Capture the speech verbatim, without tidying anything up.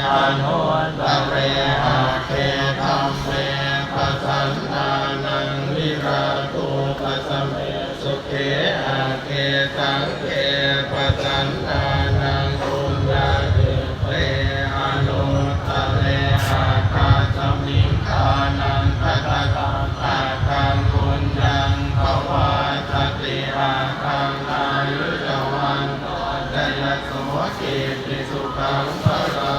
anuttare agge dhamme pasannānaṃ viratūpasame sukhe agge saṅghe pasannānaṃ puññakkhetre anuttare aṭṭhāsmiṃ ṭhānagataggaṃ aggaṃ puññaṃ pavaḍḍhati aggaṃ āyu ca vaṇṇo ca yaso kitti sukhaṃ balaṃ